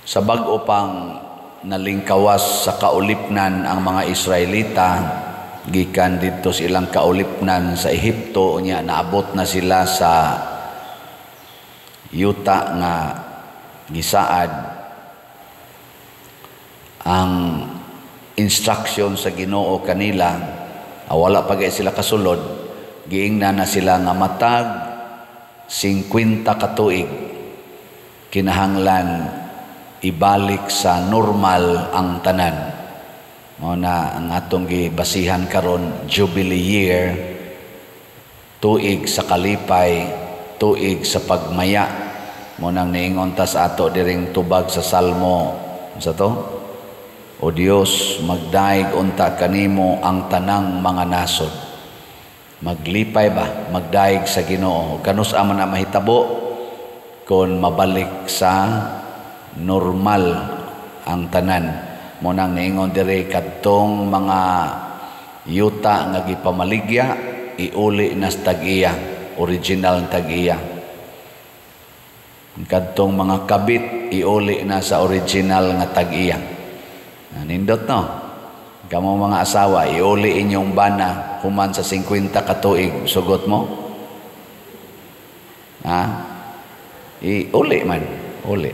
Sa bag-o pang nalingkawas sa kaulipnan ang mga Israelita gikan didto sa ilang kaulipnan sa Ehipto, unya naabot na sila sa yuta nga gisaad, ang instruction sa Ginoo kanila, wala pa gay sila kasulod, giingnan na sila nga matag 50 ka tuig kinahanglan ibalik sa normal ang tanan. Mao na ang atong gibasihan karon, Jubilee Year, tuig sa kalipay, tuig sa pagmaya. Mao nang niingon ta sa ato diring tubag sa Salmo sa to, "O Dios, magdaig unta kanimo ang tanang mga nasod." Maglipay ba, magdaig sa Ginoo. Kanus-a man na mahitabo kon mabalik sa normal ang tanan? Mao nang niingon diri, kadtong mga yuta nga gipamaligya, iuli na sa tag-iya, original tag-iya. Kadtong mga kabit, iuli na sa original nga tag-iya. Nindot, no? Kamo mga asawa, iuli inyong bana human sa 50 ka tuig, sugot mo? Ha? Iuli man, uli.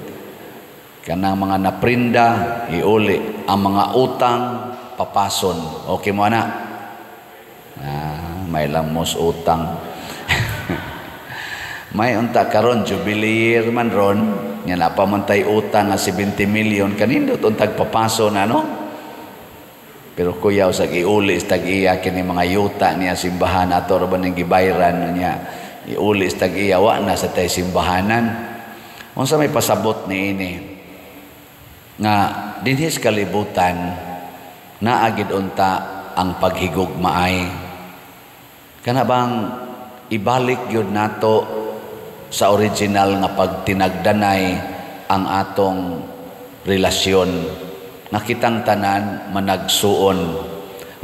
Kanang mga naprinda, iuli. Ang mga utang, papason. Okay mo na? Ah, may lang mos utang. May unta karon, Jubilee Year man ron, nga napamantay utang nga 70 million, kanindot untag papaso na, no? Pero kuya, usag iuli sa tag-iya kini mga yuta niya simbahan ato ra ba ning gibayran niya. Iuli sa tag-iya, wa na sa tay simbahanan. Unsa may pasabot niini? Nga dinhi sa kalibutan naa gid unta ang paghigugmaay. Kana bang ibalik gyud nato sa original nga pagtinagdanay ang atong relasyon, nga kitang tanan managsuon,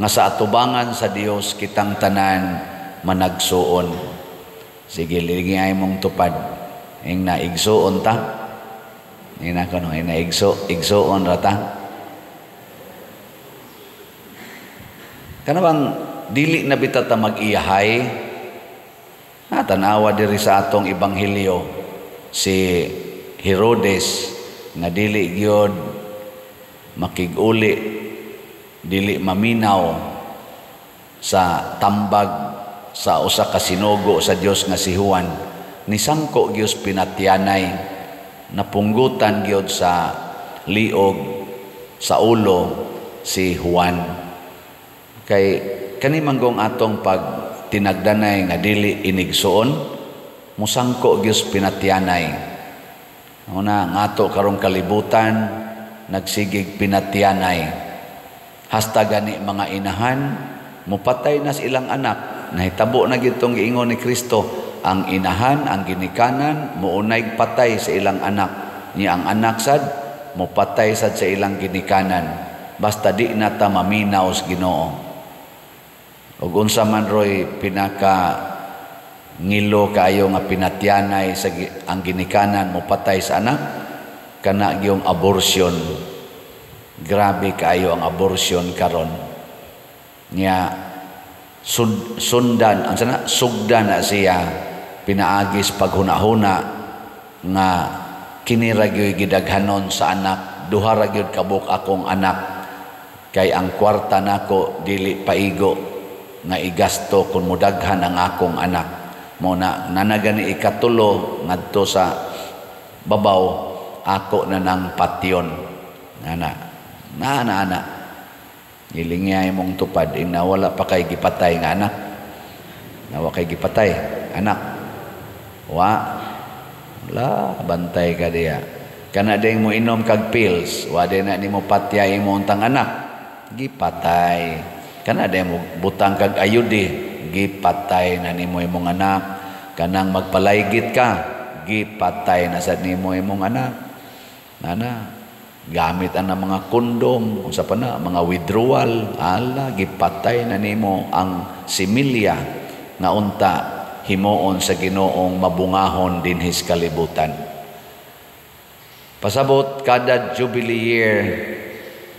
nga sa atubangan sa Dios kitang tanan managsuon. Sige, lingi ay mong tupad. Ing na igsuon ta, ing na kuno, ing na igsuon ra ta. Kana bang dili na bita ta mag-iyahay? Na tanawa diri sa atong ebanghelyo si Herodes nga dili gyud makig-uli, dili maminaw sa tambag sa usa ka sinugo sa Dios nga si Juan, nisangko gyud pinatyanay, napunggutan gyud sa liog sa ulo si Juan. Kay kani manggong atong pag tinagdanay nga dili inigsuon, musangko gyud pinatyanay. Una ngato karong kalibutan nagsigig pinatyanay. Hasta gani mga inahan mupatay na sa ilang anak. Nahitabo na gyud tong giingon ni Kristo, ang inahan, ang ginikanan muunay patay sa ilang anak. Ni ang anak sad mupatay sad sa ilang ginikanan. Basta di na ta maminaw sa Ginoo. Ug unsa man roy pinaka ngilo kaayo nga pinatyanay sa ang ginikanan mopatay sa anak? Kana gyung abortion. Grabe kaayo ang abortion karon. Nya sundan ang sana, sugdan na siya pinaagis paghuna-huna nga kini ra gyud gidaghanon sa anak, duha ra gyud kabuk akong anak, kay ang kwarta nako dili paigo nga igasto kun mudaghan ang akong anak. Mo na nanagani ikatulo ngadto sa babaw, ako na nang patyon. Ana na na ana, ilingay mong tupad, ing nawala pa kay gipatay nga anak. Nawa kay gipatay anak, wa la bantay ka diya. Kana ding mo inom kag pills, wa din na nimo patya imo untang anak, gipatay. Kana day mo butang kag ayudi, gipatay na nimo imong anak. Kanang magpalaygit ka, gipatay na sad nimo imong anak. Nana, gamit ang mga kondom, unsa pa na, mga withdrawal, ala, gipatay na nimo ang similya nga unta himuon sa Ginoong mabungahon dinhi sa kalibutan. Pasabot kada Jubilee year,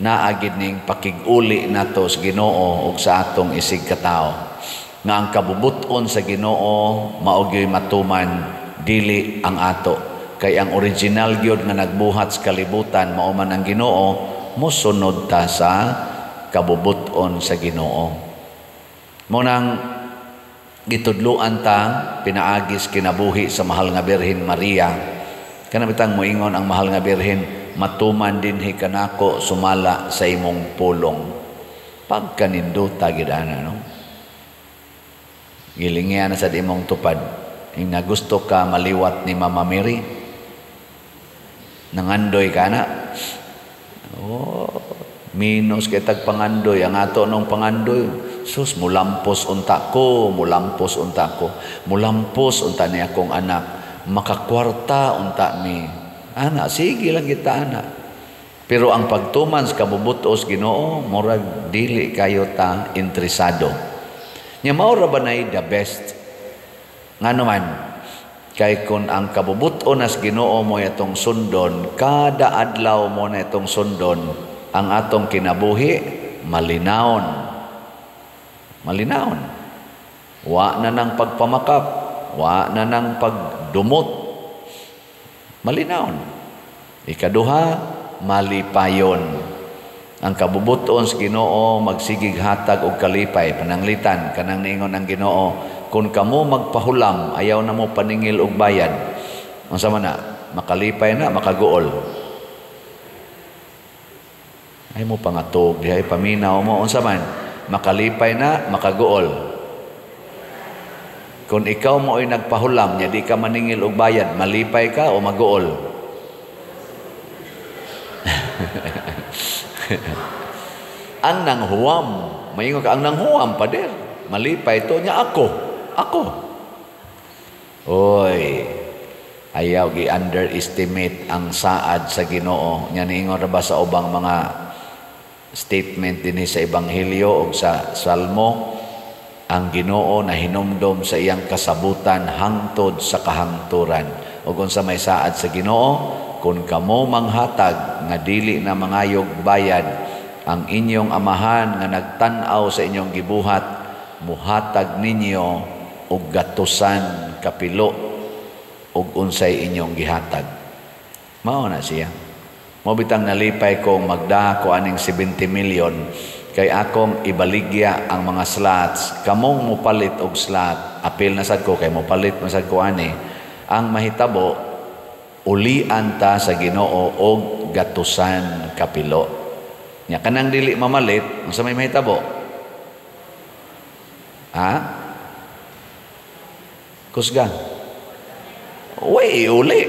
naa gid ning pakig-uli nato sa Ginoo ug sa atong isig katawo nga ang kabubut-on sa Ginoo mao gyoy matuman, dili ang ato, kay ang original gyud nga nagbuhat sa kalibutan mao man ang Ginoo. Mosunod ta sa kabubut-on sa Ginoo. Mao nang gitudluan ta pinaagi sa kinabuhi sa Mahal nga Birhen Maria. Kana bitang moingon ang Mahal nga Birhen, "Matuman dinhi kanako sumala sa imong pulong." Pagkanindota gid ana, no? Gilingian na sa imong tupad. Ing nagusto ka maliwat ni Mama Mary? Nangandoy ka na? Oh, minus kay tag pangandoy. Ang ato nung pangandoy, sus, mulampos unta ko, mulampos unta ko, mulampos unta ni akong anak, makakwarta unta mi. Ana, sige lang kita ana. Pero ang pagtuman sa kabubutos Ginoo, murag dili kayo ta interesado. Nya mao ra ba nay the best? Ngano man, kay kung ang kabubuton nas Ginoo mo itong sundon, kada adlaw mo na itong sundon, ang atong kinabuhi malinawon. Malinawon. Wa na nang pagpamakap, wa na nang pagdumot. Malinawon. Ikaduha, malipayon. Ang kabubuton sa Ginoo magsigig hatag og kalipay. Pananglitan kanang niingon ang Ginoo, "Kung kamo magpahulam, ayaw na mo paningil og bayad." Unsa man na? Makalipay na, makaguol? Ay mo pangatog dihay, paminaw mo. Unsa man? Makalipay na, makaguol? Kung ikaw mo ay nagpahulam nya di ka maningil og bayad, malipay ka o maguol? Ang nanghuwam, maingon ka, ang nanghuwam, pader, malipay to niya ako. Ako. Oy, ayaw gi-underestimate ang saad sa Ginoo. Nya niingon ra ba sa ubang mga statement dinhi sa Ebanghelyo o sa Salmo, ang Ginoo na hinumdom sa iyang kasabutan hangtod sa kahangturan. O kung sa may saad sa Ginoo, kung kamo manghatag nga dili na mangayog bayad, ang inyong amahan nga nagtan-aw sa inyong gibuhat, muhatag ninyo og gatusan kapilo og unsay inyong gihatag. Mao na siya. Mao bitang nalipay kong magda ko aning 70 million kay akong ibaligya ang mga slots. Kamong mopalit og slot, apil na sad ko kay mopalit man sad ko ani. Ang mahitabo, ulian ta sa Ginoo og gatusan kapilo. Nya kanang dili mamalit, unsa may mahitabo? Ha? Kusga. Uy, uli.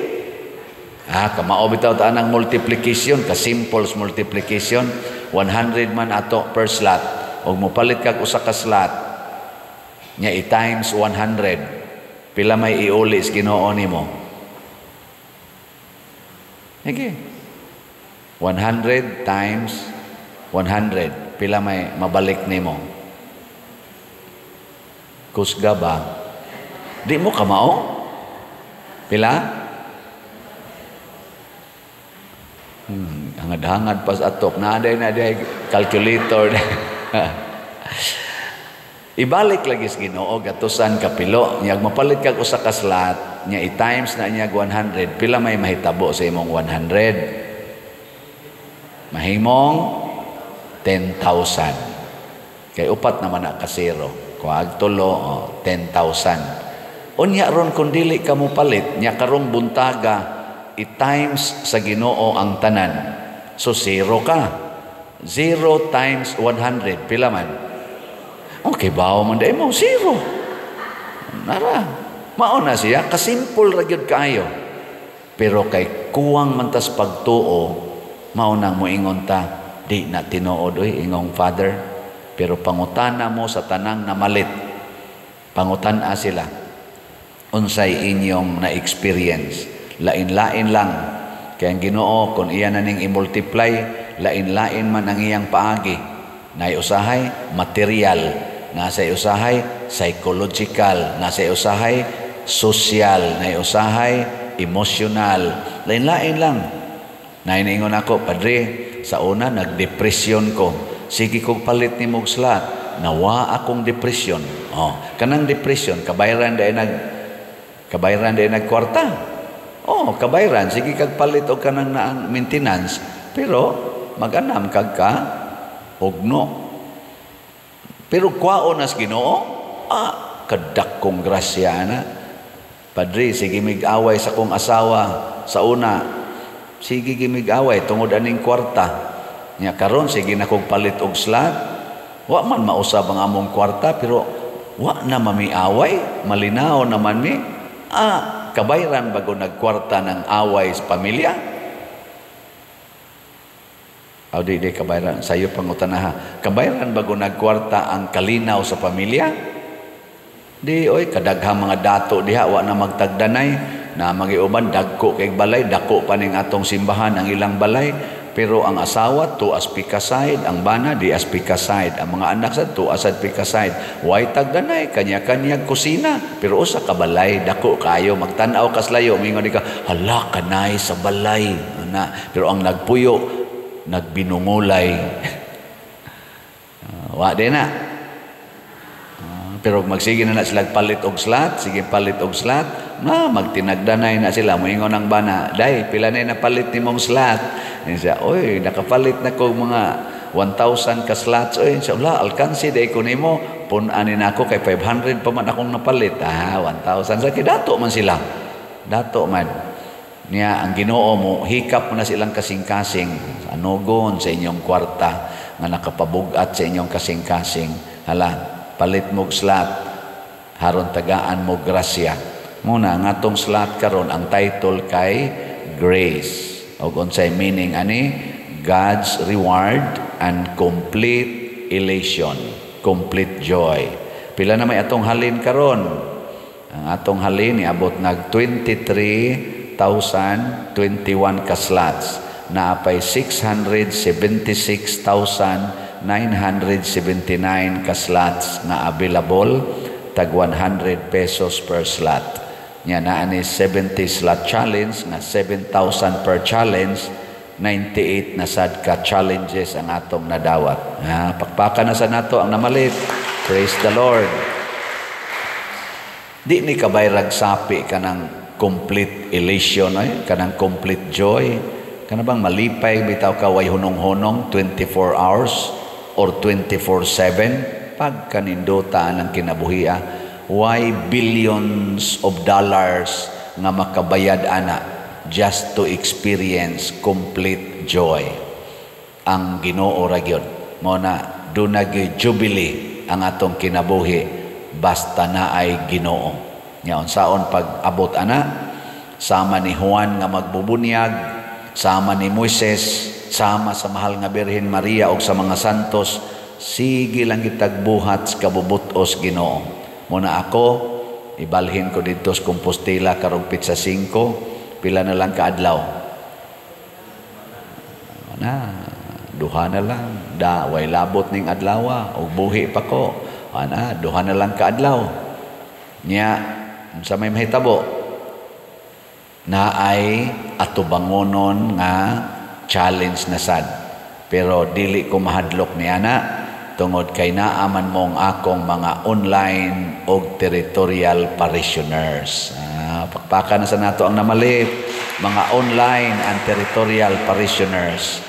Ah, kamao bitaw ta ang multiplication, ka simple multiplication, 100 man ato per slot. Og mopalit kag usa ka slot, nya i times 100. Pila may iuli sa Ginoo nimo? Okay. 100 times 100. Pila may mabalik nimo? Kusga ba? Di mo kamao? Pila? Hangad-hangad pas atok. Naaday na day calculator. Ibalik lagi sa Ginoo gatusan kapilo. Nya mapalit kag usa ka slot, nya i-times na niya 100, pila may mahitabo sa imong 100? Mahimong 10,000. Kay upat naman na ka zero. Kuag tulo, oh, 10,000. Unya ron kung dili ka mo palit, nya karong buntaga, i-times sa Ginoo ang tanan. So zero ka. 0 times 100, pila man? Okay, bawo man dahil mo, zero. Nara. Mao na siya, kasimple ra gyud kaayo. Pero kay kuwang man tas pagtuo, mao nang moingon ta, di na tinuod oy ingong Father. Pero pangutana mo sa tanang namalit. Pangutana sila. Unsay inyong na-experience? Lain-lain lang. Kaya ang Ginoo, kung iya na ning i-multiply, lain-lain man ang iyang paagi. Nay usahay material, nasa usahay psychological, nasa usahay social, nay usahay emotional. Lain-lain lang. Nainiingon ako, "Padre, sa una nagdepresyon ko. Sige kog palit nimo og slot. Nawa akong depression." Oh, kanang depression, kabayran diay nagkwarta. Oh, kabayran, sige kag palit og kanang naang maintenance, pero mag-anam kag ka ugno. Pero kwaon nas Ginoo, ah, kadakong grasya na. "Padre, sige mig-away sa kong asawa sa una. Sige gimig-away tungod aning kwarta. Nya karon sige na kog palit og slot. Wa man mausab ang among kwarta, pero wa na mamiaway, malinaw naman mi." Ah, kabayran bago nagkwarta ng away sa pamilya? Aw, di, di kabayran. Sayo pangutanaha. Kabayran bago nagkwarta ang kalinaw sa pamilya? Di, oy, kadaghang mga dato diha, wa na magtagdanay, na mga uban, dagko kay balay, dako pa ning atong simbahan ang ilang balay, pero ang asawa, tuas pika side, ang bana, di as pika side, ang mga anak sa tuas sad pika side. Way tagdanay, kanya-kanya kusina, pero usa ka balay, dako kayo, magtan-aw kaslayo, mingon di ka, "Hala, kanay sa balay." Ana, pero ang nagpuyo, nagbinungulay. Wa din na. Pero magsige na na sila palit og slot, sige palit og slot, na magtinagdanay na sila. Moingon ang bana, "Day, pila na napalit nimong slot?" Niya siya, "Oy, nakapalit na ko mga 1,000 ka slots. Oy," siya, "wala, alkansi day ko nimo. Pun-anin ako kay 500 pa man akong napalit." Ah, 1,000. Sa dato man sila. Dato man. Niya, ang Ginoo mo, hikap mo na silang kasing-kasing. Anugon sa inyong kwarta nga nakapabugat sa inyong kasing-kasing. Hala, palit mo slot, haron tagaan mo grasya. Muna, ang atong slot karon, ang title kay Grace. O unsay meaning ani? God's reward and complete elation, complete joy. Pila na may atong halin karon? Ang atong halin niabot nag 23,021 ka slots. Naapay 676,979 ka slots na available, tag 100 pesos per slot. Nya naa ni 70 slot challenge nga 7,000 per challenge, 98 na sad ka challenges ang atong nadawat. Ha, pakpakan na sa nato ang namalit. Praise the Lord. Di ni kabayrag sapi kanang complete elation ay kanang complete joy. Kana bang malipay bitaw ka way hunong-hunong 24 hours or 24/7 pagkanindota ng kinabuhia? Why billions of dollars nga makabayad ana just to experience complete joy? Ang Ginoo ra gyud. Mo na duna jubilee ang atong kinabuhi basta na ay Ginoo. Nya unsaon pag abot ana? Sama ni Juan nga magbubunyag, sama ni Moises, sama sa mahal nga Birhen Maria og sa mga santos, sige lang kitag buhat sa kabubutos Ginoo. Muna ako ibalhin ko didto sa Compostela karong pitsa 5. Pila na lang kaadlaw na? Duha na lang da, way labot ning adlawa og buhi pa ko ana. Duha na lang kaadlaw. Nya unsa may mahitabo na ay atubangonon nga challenge na sad, pero dili ko mahadlok ni ana tungod kay naaman mong akong mga online og territorial parishioners. Ah, pakpakan na sa nato ang namalit, mga online and territorial parishioners.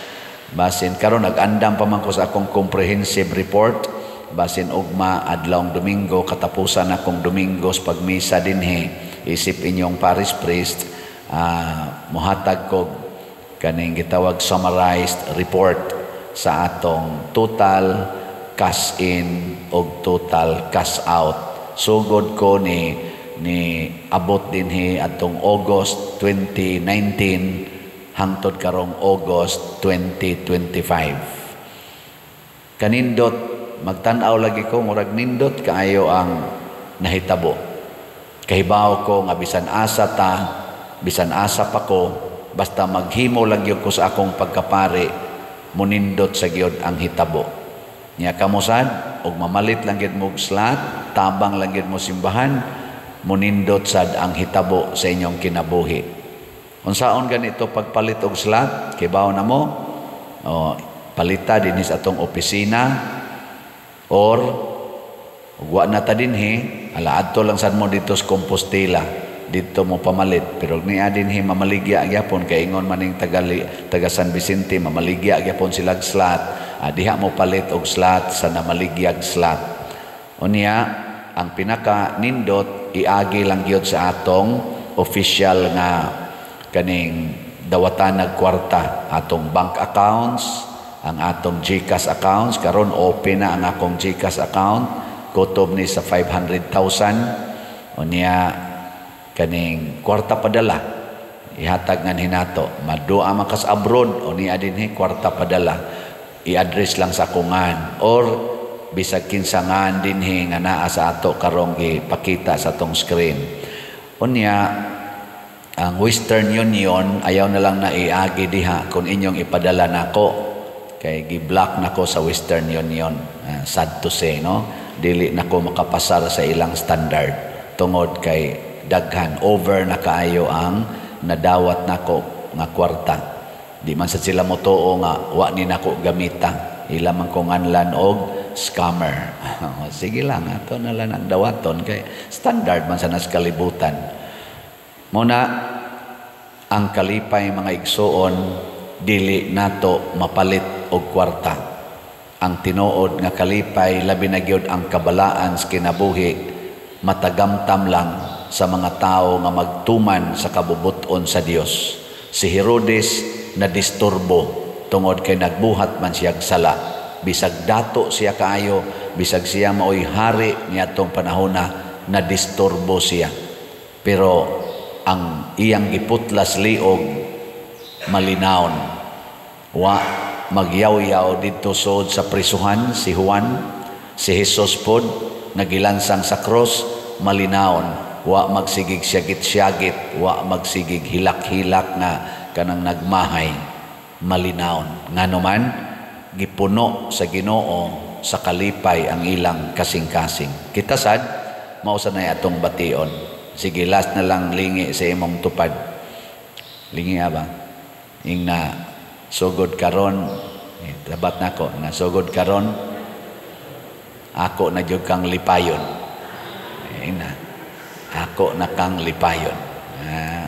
Basin karon nag-andam pa man ko sa akong comprehensive report, basin ugma adlawng Domingo, katapusan akong Domingos pagmisa dinhi isip inyong parish priest, mohatag ko kaning gitawag summarized report sa atong total cash in og total cash out. Sugod ko ni abot dinhi atong August 2019 hangtod karong August 2025. Kanindot magtan-aw lagi ko, murag nindot kaayo ang nahitabo. Kahibaw ko nga bisan asa ta, bisan asa pa ko, basta maghimo lang gyud ko sa akong pagkapari, munindot sa gyud ang hitabo. Nya kamo sad og mamalit lang gyud mo slot, tabang lang gyud mo simbahan, munindot sad ang hitabo sa inyong kinabuhi. Unsaon ganito pagpalit og slot? Kibaw na mo? O, palita dinhi sa atong opisina or ug wa na ta dinhi, ala, adto lang sad mo dito sa Compostela, dito mo pamalit. Pero niya dinhi mamaligya gyapon kay ingon maning tagali, taga San Vicente, mamaligya gyapon sila slot. Ah, diha mo palit og slot sa namaligyag slot. Unya ang pinaka nindot, iagi lang gyud sa atong official nga kaning dawatan nag kwarta, atong bank accounts, ang atong GCash accounts. Karon open na ang akong GCash account, kutob ni sa 500,000. Unya kaning kwarta padala, ihatag nga hinato madua makas abroad o niya dinhi, kwarta padala, i-address lang sa kungan or bisag kinsa ngan dinhi nga naa sa ato karong gipakita sa atong screen. Unya ang Western Union, ayaw na lang na iagi diha kung inyong ipadala nako kay gi-block nako sa Western Union. Sad to say, no, dili nako makapasar sa ilang standard tungod kay daghan, over na kaayo ang nadawat nako nga kwarta. Di man sa sila motuo nga wa ni nako gamita, ila man ko nganlan og scammer. Sige lang, ato na lang ang dawaton kay standard man sa nas kalibutan. Muna ang kalipay, mga igsuon, dili nato mapalit og kwarta. Ang tinuod nga kalipay, labi na gyud ang kabalaan sa kinabuhi, matagamtam lang sa mga tao nga magtuman sa kabubuton sa Dios. Si Herodes na disturbo tungod kay nagbuhat man siya sala. Bisag dato siya kaayo, bisag siya maoy hari niadtong panahona, na disturbo siya. Pero ang iyang giputlas liog, malinawon. Wa magyaw-yaw didto sod sa prisuhan si Juan. Si Jesus pod nagilansang sa cross, malinawon. Wa magsigig syagit-syagit, wa magsigig hilak-hilak nga kanang nagmahay, malinawon. Ngano man gipuno sa Ginoo sa kalipay ang ilang kasing-kasing. Kita sad mao sa nay atong bation. Sige, last na lang, lingi sa imong tupad. Lingi ba? Ing na sugod karon, eh, tabat nako na sugod karon, ako na jud kang lipayon. Eh, na ako na kang lipayon. Ah,